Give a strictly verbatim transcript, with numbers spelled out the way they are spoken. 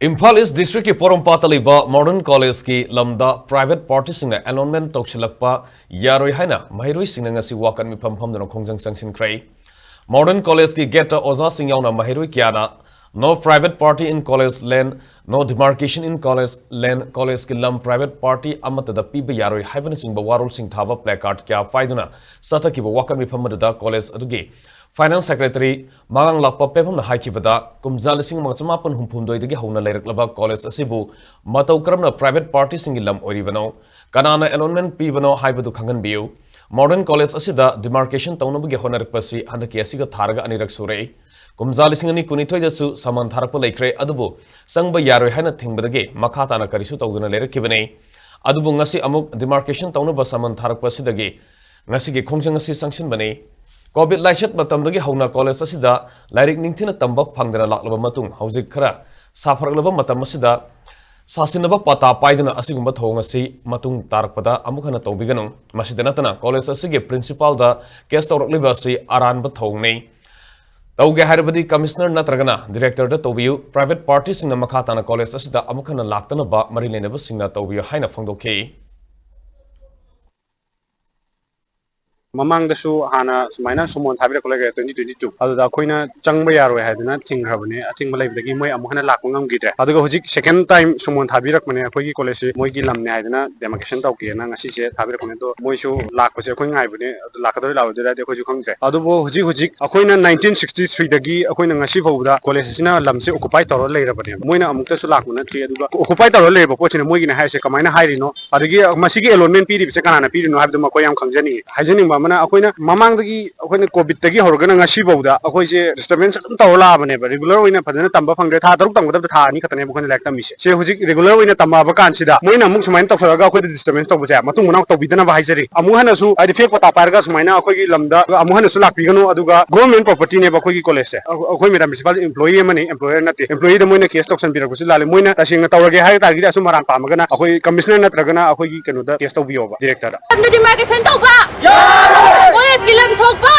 ꯏꯝꯐꯥꯜ ꯏꯁ ꯗꯤꯁꯇ꯭ꯔꯤꯛꯀꯤ ꯄꯣꯔꯣꯝꯄꯥꯠꯇ ꯂꯩꯕ ꯃꯣꯗꯔꯟ ꯀꯣꯂꯦꯖꯀꯤ ꯂꯝꯗ ꯄ꯭ꯔꯥꯏꯚꯦꯠ ꯄꯥꯔꯇꯤꯁꯤꯡꯅ ꯑꯦꯂꯣꯟꯃꯦꯟ ꯇꯧꯁꯤꯜꯂꯛꯄ ꯌꯥꯔꯣꯏ ꯍꯥꯏꯅ ꯃꯍꯩꯔꯣꯏꯁꯤꯡꯅ ꯉꯁꯤ ꯋꯥꯀꯠ ꯃꯤꯐꯝ ꯐꯝꯗꯨꯅ ꯈꯣꯡꯖꯪ ꯆꯪꯁꯤꯟꯈ꯭ꯔꯦ꯫ ꯃꯣꯗꯔꯟ ꯀꯣꯂꯦꯖꯀꯤ ꯒꯦꯠꯇ ꯑꯣꯖꯥꯁꯤꯡ ꯌꯥꯎꯅ ꯃꯍꯩꯔꯣꯏ ꯀꯌꯥꯅ "No private party in college land, no demarcation in college land", ꯀꯣꯂꯦꯖꯀꯤ ꯂꯝ ꯄ꯭ꯔꯥꯏꯚꯦꯠ ꯄꯥꯔꯇꯤ ꯑꯃꯠꯇꯗ ꯄꯤꯕ ꯌꯥꯔꯣꯏ ꯍꯥꯏꯕꯅꯆꯤꯡꯕ ꯋꯥꯔꯣꯜꯁꯤꯡ ꯊꯥꯕ ꯄ꯭ꯂꯦꯀꯥꯔꯗ ꯀꯌꯥ ꯄꯥꯏꯗꯨꯅ ꯆꯠꯊꯈꯤꯕ ꯋꯥꯀꯠ ꯃꯤꯐꯝ ꯑꯗꯨꯗ ꯀꯣꯂꯦꯖ ꯑꯗꯨꯒꯤ ꯐꯥꯏꯅꯥꯟꯁ ꯁꯦꯀ꯭ꯔꯦꯇꯔꯤ ꯃꯉꯥꯡꯂꯥꯛꯄ ꯄꯦꯝꯐꯝꯅ ꯍꯥꯏꯈꯤꯕꯗ, ꯀꯨꯝꯖꯥ ꯂꯤꯁꯤꯡ ꯑꯃꯒ ꯆꯃꯥꯄꯟ ꯍꯨꯝꯐꯨꯍꯨꯝꯗꯣꯏꯗꯒꯤ ꯍꯧꯅ ꯂꯩꯔꯛꯂꯕ ꯀꯣꯂꯦꯖ ꯑꯁꯤꯕꯨ ꯃꯇꯧ ꯀꯔꯝꯅ ꯄ꯭ꯔꯥꯏꯚꯦꯠ ꯄꯥꯔꯇꯤꯁꯤꯡꯒꯤ ꯂꯝ ꯑꯣꯏꯔꯤꯕꯅꯣ, ꯀꯅꯥꯅ ꯑꯦꯂꯣꯟꯃꯦꯟ ꯄꯤꯕꯅꯣ ꯍꯥꯏꯕꯗꯨ ꯈꯪꯍꯟꯕꯤꯌꯨ꯫ ꯃꯣꯗꯔꯟ ꯀꯣꯂꯦꯖ ꯑꯁꯤꯗ ꯗꯤꯃꯥꯔꯀꯦꯁꯟ ꯇꯧꯅꯕꯒꯤ ꯍꯣꯠꯅꯔꯛꯄꯁꯤ ꯍꯟꯗꯛꯀꯤ ꯑꯁꯤꯒ ꯊꯥꯔꯒ ꯑꯅꯤꯔꯛ ꯁꯨꯔꯦ꯫ ꯀꯨꯝꯖꯥ ꯂꯤꯁꯤꯡ ꯑꯅꯤ ꯀꯨꯟꯅꯤꯊꯣꯏꯗꯁꯨ ꯁꯃꯟ ꯊꯥꯔꯛꯄ ꯂꯩꯈ꯭ꯔꯦ, ꯑꯗꯨꯕꯨ ꯆꯪꯕ ꯌꯥꯔꯣꯏ ꯍꯥꯏꯅ ꯊꯤꯡꯕꯗꯒꯤ ꯃꯈꯥ ꯇꯥꯅ ꯀꯔꯤꯁꯨ ꯇꯧꯗꯨꯅ ꯂꯩꯔꯛꯈꯤꯕꯅꯤ꯫ ꯑꯗꯨꯕꯨ ꯉꯁꯤ ꯑꯃꯨꯛ ꯗꯤꯃꯥꯔꯀꯦꯁꯟ ꯇꯧꯅꯕ ꯁꯃꯟ ꯊꯥꯔꯛꯄ ꯑꯁꯤꯗꯒꯤ ꯉꯁꯤꯒꯤ ꯈꯣꯡꯖꯪ ꯑꯁꯤ ꯆꯪꯁꯤꯟꯕꯅꯤ꯫ ꯀꯣꯚꯤꯗ ꯂꯥꯏꯆꯠ ꯃꯇꯝꯗꯒꯤ ꯍꯧꯅ ꯀꯣꯂꯦꯖ ꯑꯁꯤꯗ ꯂꯥꯏꯔꯤꯛ ꯅꯤꯡꯊꯤꯅ ꯇꯝꯕ ꯐꯪꯗꯅ ꯂꯥꯛꯂꯕ ꯃꯇꯨꯡ, ꯍꯧꯖꯤꯛ ꯈꯔ ꯁꯥꯐꯔꯛꯂꯕ ꯃꯇꯝ ꯑꯁꯤꯗ ꯁꯥꯁꯤꯟꯅꯕ ꯄꯇꯥ ꯄꯥꯏꯗꯨꯅ ꯑꯁꯤꯒꯨꯝꯕ ꯊꯧꯑꯣꯡ ꯑꯁꯤ ꯃꯇꯨꯡ ꯇꯥꯔꯛꯄꯗ ꯑꯃꯨꯛ ꯍꯟꯅ ꯇꯧꯕꯤꯒꯅꯨ꯫ ꯃꯁꯤꯗ ꯅꯠꯇꯅ ꯀꯣꯂꯦꯖ ꯑꯁꯤꯒꯤ ꯄ꯭ꯔꯤꯟꯁꯤꯄꯥꯜꯗ ꯀꯦꯁ ꯇꯧꯔꯛꯂꯤꯕ ꯑꯁꯤ ꯑꯔꯥꯟꯕ ꯊꯧꯑꯣꯡꯅꯤ꯫ ꯇꯧꯒꯦ ꯍꯥꯏꯔꯕꯗꯤ ꯀꯃꯤꯁꯅꯔ ꯅꯠꯇ꯭ꯔꯒꯅ ꯗꯤꯔꯦꯛꯇꯔꯗ ꯇꯧꯕꯤꯌꯨ꯫ ꯄ꯭ꯔꯥꯏꯚꯦꯠ ꯄꯥꯔꯇꯤꯁꯤꯡꯅ ꯃꯈꯥ ꯇꯥꯅ ꯀꯣꯂꯦꯖ ꯑꯁꯤꯗ ꯑꯃꯨꯛ ꯍꯟꯅ ꯂꯥꯛꯇꯅꯕ ꯃꯔꯤ ꯂꯩꯅꯕꯁꯤꯡꯅ ꯇꯧꯕꯤꯌꯨ ꯍꯥꯏꯅ ꯐꯣꯡꯗꯣꯛꯈꯤ꯫ ꯃꯃꯥꯡꯗꯁꯨ ꯍꯥꯟꯅ ꯁꯨꯃꯥꯏꯅ ꯁꯨꯃꯣꯟ ꯊꯥꯕꯤꯔꯛꯄ ꯂꯩꯈ꯭ꯔꯦ, twenty twenty two꯫ ꯑꯗꯨꯗ ꯑꯩꯈꯣꯏꯅ ꯆꯪꯕ ꯌꯥꯔꯣꯏ ꯍꯥꯏꯗꯅ ꯊꯤꯡꯈ꯭ꯔꯕꯅꯦ꯫ ꯑꯊꯤꯡꯕ ꯂꯩꯕꯗꯒꯤ ꯃꯣꯏ ꯑꯃꯨꯛ ꯍꯟꯅ ꯂꯥꯛꯄ ꯉꯝꯈꯤꯗ꯭ꯔꯦ꯫ ꯑꯗꯨꯒ ꯍꯧꯖꯤꯛ second time ꯁꯨꯃꯣꯟ ꯊꯥꯕꯤꯔꯛꯄꯅꯦ, ꯑꯩꯈꯣꯏꯒꯤ ꯀꯣꯂꯦꯖꯁꯤ ꯃꯣꯏꯒꯤ ꯂꯝꯅꯦ ꯍꯥꯏꯗꯅ ꯗꯦꯃꯥꯔꯀꯦꯁꯟ ꯇꯧꯒꯦꯅ ꯉꯁꯤꯁꯦ ꯊꯥꯕꯤꯔꯛꯄꯅꯦ꯫ ꯑꯗꯣ ꯃꯣꯏꯁꯨ ꯂꯥꯛꯄꯁꯦ ꯑꯩꯈꯣꯏ ꯉꯥꯏꯕꯅꯦ, ꯑꯗꯨ ꯂꯥꯛꯀꯗꯣꯏ ꯂꯥꯛꯑꯣꯏꯗꯣꯏꯔꯗꯤ ꯑꯩꯈꯣꯏꯁꯨ ꯈꯪꯗ꯭ꯔꯦ꯫ ꯑꯗꯨꯕꯨ ꯍꯧꯖꯤꯛ ꯍꯧꯖꯤꯛ ꯑꯩꯈꯣꯏꯅ nineteen sixty three ꯗꯒꯤ ꯑꯩꯈꯣꯏꯅ ꯉꯁꯤ ꯐꯥꯎꯕꯗ ꯀꯣꯂꯦꯖ ꯑꯁꯤꯅ ꯂꯝꯁꯦ ꯑꯣꯀꯨꯄꯥꯏ ꯇꯧꯔ ꯂꯩꯔꯕꯅꯦꯕ꯫ ꯃꯣꯏꯅ ꯑꯃꯨꯛꯇꯁꯨ ꯂꯥꯛꯄ ꯅꯠꯇ꯭ꯔꯤ꯫ ꯑꯗꯨꯒ ꯑꯣꯀꯨꯄꯥꯏ ꯇꯧꯔ ꯂꯩꯔꯕ ꯄꯣꯠꯁꯤꯅ ꯃꯣꯏꯒꯤꯅꯦ ꯍꯥꯏꯔꯤꯁꯦ ꯀꯃꯥꯏꯅ ꯍꯥꯏꯔꯤꯅꯣ? ꯑꯗꯒꯤ ꯃꯁꯤꯒꯤ ꯑꯦꯂꯣꯟꯃꯦꯟ ꯄꯤꯔꯤꯕꯁꯦ ꯀꯅꯥꯅ ꯄꯤꯔꯤꯅꯣ ꯍꯥꯏꯕꯗꯨꯃ ꯑꯩꯈꯣꯏ ꯌꯥꯝ ꯈꯪꯖꯅꯤꯡꯉꯤ꯫ ꯍꯥꯏꯖꯅꯤꯡꯕ ꯑꯃꯅ, ꯑꯩꯈꯣꯏꯅ ꯃꯃꯥꯡꯗꯒꯤ ꯑꯩꯈꯣꯏꯅ ꯀꯣꯚꯤꯗꯇꯒꯤ ꯍꯧꯔꯒꯅ ꯉꯁꯤ ꯐꯥꯎꯗ ꯑꯩꯈꯣꯏꯁꯦ ꯗꯤꯁꯇꯔꯕꯦꯟꯁ ꯑꯗꯨꯝ ꯇꯧꯔ ꯂꯥꯛꯑꯕꯅꯦꯕ꯫ ꯔꯤꯒꯨꯂꯔ ꯑꯣꯏꯅ ꯐꯖꯅ ꯇꯝꯕ ꯐꯪꯗ꯭ꯔꯦ꯫ ꯊꯥ ꯇꯔꯨꯛ ꯇꯝꯒꯗꯕꯗ ꯊꯥ ꯑꯅꯤ ꯈꯛꯇꯅꯦꯕ ꯑꯩꯈꯣꯏꯅ ꯂꯥꯏꯔꯤꯛ ꯇꯝꯃꯤꯁꯦ꯫ ꯁꯦ ꯍꯧꯖꯤꯛ ꯔꯤꯒꯨꯂꯔ ꯑꯣꯏꯅ ꯇꯝꯃꯛꯑꯕ ꯀꯥꯟꯁꯤꯗ ꯃꯣꯏꯅ ꯑꯃꯨꯛ ꯁꯨꯃꯥꯏꯅ ꯇꯧꯁꯜꯂꯒ ꯑꯩꯈꯣꯏꯗ ꯗꯤꯁꯇꯔꯕꯦꯟꯁ ꯇꯧꯕꯁꯦ ꯃꯇꯨꯡ ꯃꯅꯥꯎ ꯇꯧꯕꯤꯗꯅꯕ ꯍꯥꯏꯖꯔꯤ꯫ ꯑꯃꯨꯛ ꯍꯟꯅꯁꯨ ꯍꯥꯏꯗꯤ ꯐꯦꯛ ꯄꯇꯥ ꯄꯥꯏꯔꯒ ꯁꯨꯃꯥꯏꯅ ꯑꯩꯈꯣꯏꯒꯤ ꯂꯝꯗ ꯑꯃꯨꯛ ꯍꯟꯅꯁꯨ ꯂꯥꯛꯄꯤꯒꯅꯨ, ꯑꯗꯨꯒ ꯒꯣꯔꯃꯦꯟ ꯄ꯭ꯔꯣꯄꯔꯇꯤꯅꯦꯕ ꯑꯩꯈꯣꯏꯒꯤ ꯀꯣꯂꯦꯖꯁꯦ꯫ ꯑꯩꯈꯣꯏ ꯃꯦꯗꯥꯝ ꯄ꯭ꯔꯤꯟꯁꯤꯄꯥꯜ ꯏꯝꯄ꯭ꯂꯣꯌꯤ ꯑꯃꯅꯤ, ꯑꯦꯝꯄ꯭ꯂꯣꯌꯔ ꯅꯠꯇꯦ꯫ ꯏꯝꯄ꯭ꯂꯣꯌꯤꯗ ꯃꯣꯏꯅ ꯀꯦꯁ ꯇꯧꯁꯟꯕꯤꯔꯛꯄꯁꯨ ꯂꯥꯜꯂꯦ꯫ ꯃꯣꯏꯅ ꯇꯁꯦꯡꯅ ꯇꯧꯔꯒꯦ ꯍꯥꯏ ꯇꯥꯔꯒꯗꯤ ꯑꯆꯨꯝ ꯑꯔꯥꯟ ꯄꯥꯝꯃꯒꯅ ꯑꯩꯈꯣꯏ ꯀꯃꯤꯁꯅꯔ ꯅꯠꯇ꯭ꯔꯒꯅ ꯑꯩꯈꯣꯏꯒꯤ ꯀꯩꯅꯣꯗ ꯀꯦꯁ ꯇꯧꯕꯤꯌꯣꯕ, ꯗꯤꯔꯦꯛꯇꯔꯗ꯫ ꯂꯝꯗ ꯗꯤꯃꯥꯔꯀꯦꯁꯟ ꯇꯧꯕ! ꯀꯣꯂꯦꯖꯀꯤ ꯂꯝ ꯁꯣꯛꯄ!